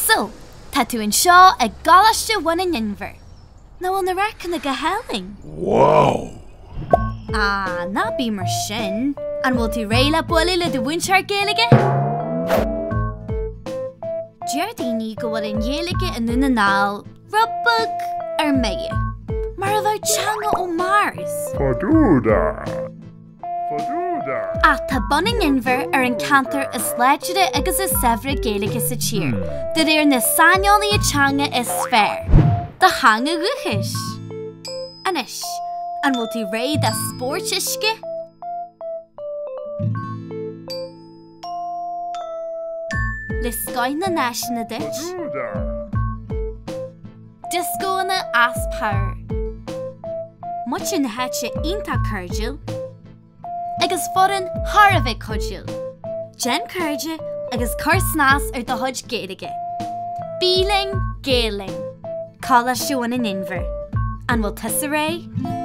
So, tá tú anseo i gColáiste Bhun an Inbhir. Nach bhfuil na radharcanna go hálainn? Wow! Ah, ná bí mar sin. An bhfuil tú réidh le bualadh le do mhúinteoir Gaeilge? Deir daoine go bhfuil an Ghaeilge i nDún na nGall rud beag ar mire, mar a bheadh teanga ó Mars. Faduda! Faduda! Ach tá Bun an Inbhir ar an ceantar is láidre agus is saibhre Gaeilge sa tír, de réir na saineolaithe teanga is fearr. Do theanga dhúchais! Anois, an bhfuil tú réidh do spóirt uisce? Le scoth na n-áiseanna duit. Dioscóanna as pabhar. Muintir na háite iontach cairdiúil agus foireann thar a bheith cuidiúil. Déan cairde agus cuir snas ar do chuid Gaeilge. Bí linn, Gael linn! Coláiste Bhun an Inbhir. An bhfuil tusa réidh?